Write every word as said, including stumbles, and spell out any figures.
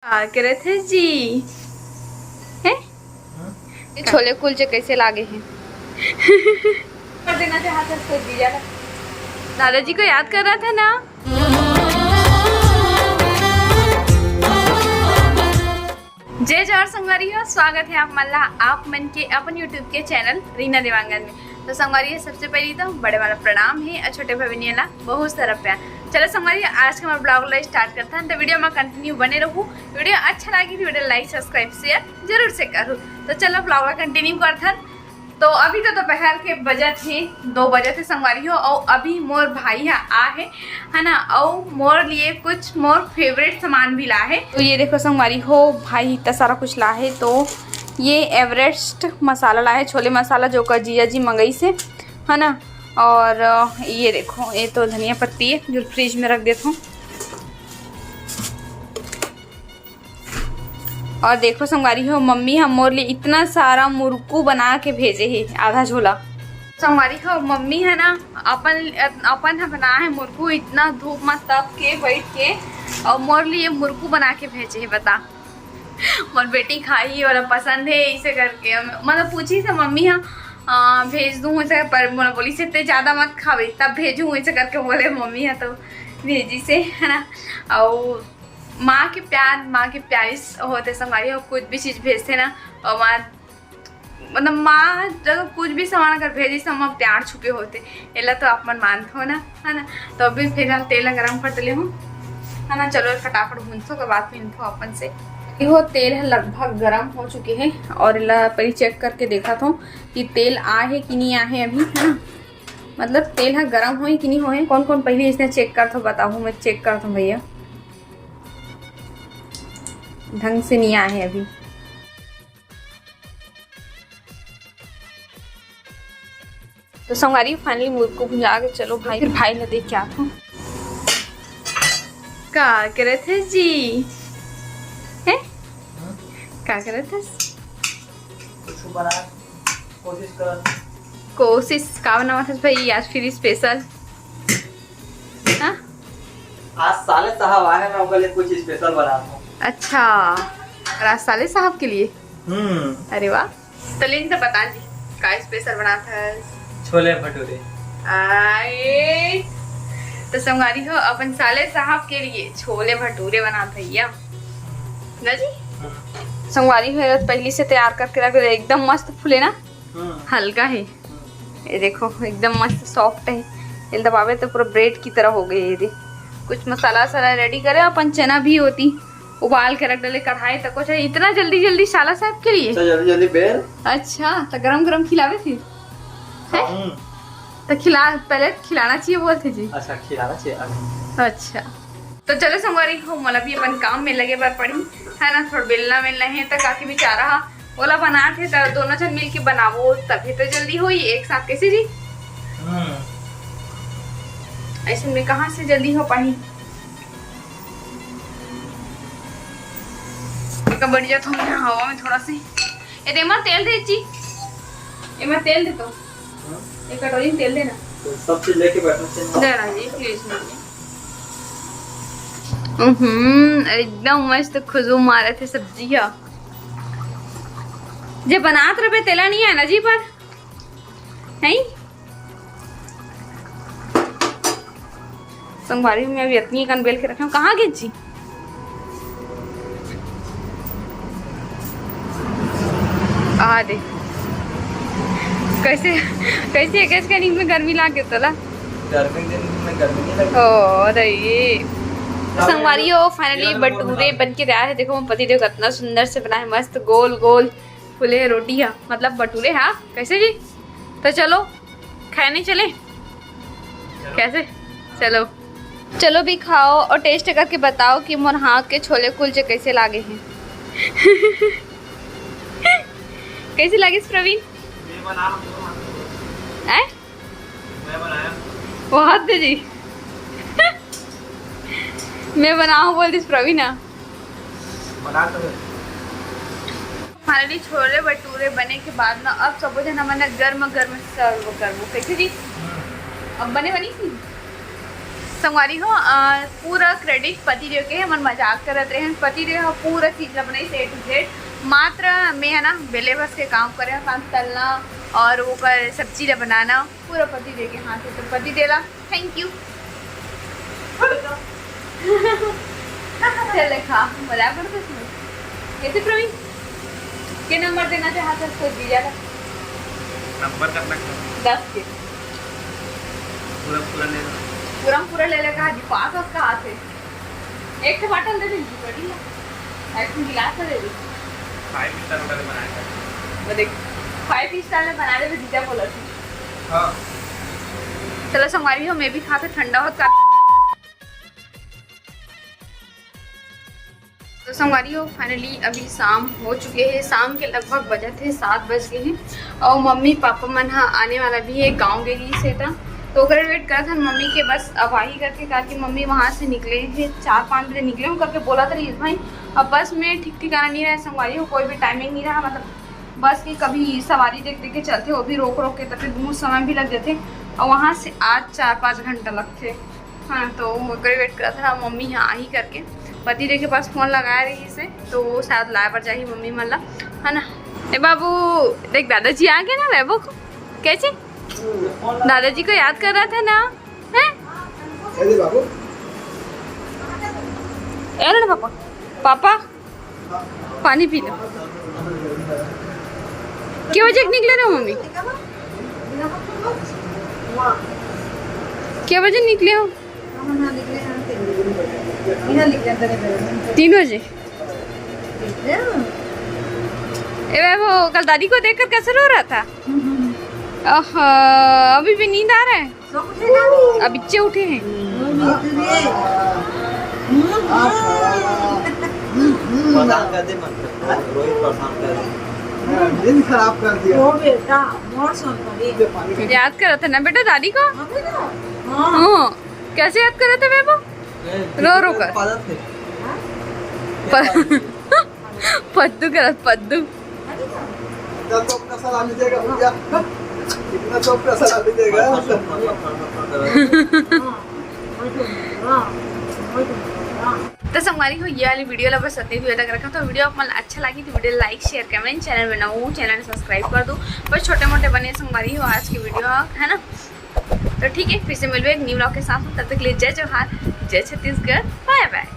का करत हे जी? हैं? ये छोले कुलचे कैसे लागे हे? कर देना चाहत हस तो जीजा ला। दादाजी को याद कर रहा था ना। जय जोहार संगवारी हो, स्वागत है आप मन ला आप मन के अपन YouTube के चैनल रीना देवांगन में। तो संगवारी हो, सबसे पहली तो बड़े वाला प्रणाम है और छोटे भाई बहन ला बहुत सारा प्यार। चलो संगवारी हो, आज का हमारा ब्लॉग ला स्टार्ट करता है, तो वीडियो में कंटिन्यू बने रहू। वीडियो अच्छा लगी तो वीडियो लाइक, सब्सक्राइब, शेयर जरूर से करू। तो चलो ब्लॉग ला कंटिन्यू करथन। तो अभी तो दोपहर के बजत हे, दो बजत हे संगवारी हो, और अभी मोर भाई हा आ हे, है ना, और मोर लिए कुछ मोर फेवरेट सामान भी ला हे। तो ये देखो संगवारी हो, भाई इतना सारा कुछ ला हे। तो ये एवरेस्ट मसाला ला हे, छोले मसाला, जो का जीजा जी मंगई से, है ना। और अ, ये देखो, ये तो धनिया पत्ती है जो फ्रिज में रख देता हूँ। और देखो संगवारी हो, मम्मी हम मोर लिए इतना सारा मुरकू बना के भेजे हे, आधा झोला। संगवारी हो, मम्मी है ना, अपन अपन ह बना है मुरकू, इतना धूप में तप के बैठ के, और मोर लिए मुरकू बना के भेजे हे, बता। मोर बेटी खाही, ओला पसंद है, इसे करके हम, मतलब पूछी से मम्मी हा, आ, भेज दूँ इसे, पर मोला बोली से ते ज्यादा मत खावे, तब भेजूँ इसे करके बोले मम्मी हा, तो भेजी से, है ना। और माँ के प्यार, माँ के प्यारी होते संगवारी हो, कुछ भी चीज भेजते ना, और माँ, मतलब माँ जब कुछ भी सामान अगर भेजी से, माँ प्यार छुपे होते, एला तो आप मन मानथो ना, है ना। तो अभी फिलहाल तेल ला गरम कर देले हूँ, है ना। चलो फटाफट भूनथो, ओकर बाद मिलथो अपन से। देखो तेल है लगभग गरम हो चुके हैं, और एला पहले चेक करके देखा थो कि तेल आ है कि नहीं आ है अभी, है ना। मतलब तेल हा गरम होए कि नहीं होए, कौन कौन पहले इसने चेक करथो बताओ, मैं चेक करथो भैया। ढंग से नहीं आए हैं अभी। तो संगवारी फाइनली मुरकू भुंजा के चलो भाई, फिर भाई ने देख के आथो। का करत है जी? हैं? का करत है? कुछ बना कोशिश कर। कोशिश का बनावत है भाई आज फिर स्पेशल? हाँ? आज साले साहब आए हैं ना, ओकर लिए कुछ स्पेशल बनात हूँ। अच्छा, और आज साले साहब के लिए? हम्म। अरे वाह। तो लेकिन तो बता जी, का स्पेशल बनात है? छोले भटूरे। आए। तो संगवारी हो, अपन साले साहब के लिए छोले भटूरे बनात भैया। ना जी? हम्म। संगवारी हो, पहली से तैयार करके रख दे, एकदम मस्त फूले ना, हम्म। हल्का है। ये देखो एकदम मस्त सॉफ्ट है, ये दबावे तो पूरा ब्रेड की तरह हो गई। ये दे कुछ मसाला वसाला रेडी करे, अपन चना भी होती उबाल के रख डाले कढ़ाई तक। अच्छा इतना जल्दी जल्दी साला साहब के लिए? अच्छा जल्दी जल्दी बेल। अच्छा तो गरम गरम खिलावे फिर? हैं? हम्म। तो खिला, पहले खिलाना चाहिए बोलते जी। अच्छा खिलाना चाहिए अभी। अच्छा तो चलो संगवारी हो, मोला भी अपन काम में लगे बर पड़ी है ना। थोड़ा बेलना वेलना है तो काकी बेचारा हा ओला बनात हे, त दोनों झन मिलके बनाबो तभी तो जल्दी होई एक साथ, कैसे जी? हम्म। ऐसे में कहाँ से जल्दी हो पाही? एक बढ़ जात हूँ हवा में थोड़ा से। ए दे, एमा तेल दे जी, एमा तेल दे तो। हाँ? एक कटोरी में तेल देना। तो सब चीज लेके बैठना चाहिए। देना जी, प्लीज ना जी। हम्म, एकदम मस्त खुशबू मारे थे सब्जी का। जे बनात रहे तेला नहीं है ना जी, पर नहीं। संगवारी में अभी इतनी कन बेल के रखे हूँ। कहाँ गे जी? आ दे। कैसे, कैसे, कैसे का नींद में गर्मी लाग गया तोला? गर्मी दिन में गर्मी नहीं लगती। ओ, अरे ये। संगवारी हो, finally ये वाला बटूरे बना। बन के तैयार है। देखो, पति देव कितना सुंदर से बना है, मस्त गोल गोल फूले रोटी है, मतलब बटूरे है। कैसे जी? तो चलो, खाने चले? कैसे? चलो। चलो भी खाओ और टेस्ट करके बताओ कि मोर हाथ के छोले कुलचे कैसे लागे हैं। कैसे लागे प्रवीण? हैं? बहुत दे जी। मैं बनाऊँ बोल दिस प्रवीण ना। बना तो है। हमारे लिए छोले भटूरे बने के बाद ना, अब सबो झन हमन गर्म गर्म सर्व करबो। कैसे जी? अब बने बनी थी? संगवारी हो, अ, पूरा credit पति देव के हे। हमन मजाक करत रहेन, पति देव ह पूरा चीज ला बनाइस A to Z। मात्र मैं ह ना बेले बस के काम करे हँव, तलना और ओकर सब्जी ला बनाना पूरा पति देव के हाथ हे। तो पति देव ला thank you। चल खा, मजाक करत हस। कैसे प्रवीण, के नंबर देना चाहत हस तो जीजा ला? नंबर कतना? दस के। पूरा पूरा ले लो। पूरा पूरा ले ले कहा जी, पाँच सौ का हाथ है। एक ठो bottle दे दे जी, बड़ी ला। एक ठो गिलास दे दे। Five star hotel बनाए थे। वो देख, five star में बना दे, जीजा बोला थी। हाँ। चलो संगवारी हो, मैं भी खा के ठंडा होत का। तो संगवारी हो, finally अभी शाम हो चुके हे। शाम के लगभग बजत हे सात बज गे हे और मम्मी पापा मन ह आने वाला भी हे, गाँव गे रहिस हे त, तो ओकरे wait करत हन मम्मी के, बस अब आही करके, काहे कि मम्मी वहाँ से निकले हे, चार पाँच बजे निकले हूँ करके बोलत रहिस भाई। अब बस में ठीक ठिकाना नहीं रहे संगवारी हो, कोई भी timing नहीं रहा, मतलब बस की कभी सवारी देख देख के चलथे, वो भी रोक रोक के, तो फिर बहुत समय भी लग जाथे और वहाँ से आज चार पाँच घंटा लगथे। हाँ, तो ओकरे wait करत हन मम्मी ह आही करके। पति देव के पास फोन लगाए रहिस हे, तो वो शायद लाए बर जाही मम्मी मन ला, है ना? ए बाबू, देख दादाजी आ गए ना वैभव को। कैसे? दादाजी को याद कर रहा था ना? हैं? ए दे बाबू। ए लो ना पापा। पापा, पानी पी लो। के बजे निकले रहे मम्मी? के बजे निकले हो? तीन बजे। ए भाई, वो कल दादी को देखकर कैसे रो रहा था? ओह, अभी भी नींद आ रहा है? अभी उठे हैं। परेशान कर दे मत, रोहित परेशान कर दे। दिन खराब कर दिया। ओ बेटा, बहुत सुन पड़ी। याद करत है ना बेटा दादी को? हाँ, बेटा। हाँ। हाँ, कैसे याद करत है बेबो? रो रो कर। पालत है। प-, पद्दू करत, पद्दू। इतना तो अपना सलामी देगा भैया। इतना तो अपना सलामी देगा। तो संगवारी हो, ये वाली वीडियो ला बस अतने दूर तक रखा। तो वीडियो आप मन अच्छा लगी तो video like, share, comment, channel बनाओ, channel subscribe कर दो। बस छोटे मोटे बने संगवारी हो आज की वीडियो, है ना? तो ठीक है, फिर से मिलबे एक न्यू व्लॉग के साथ। तब तक के लिए जय जोहार, जय छत्तीसगढ़, bye bye।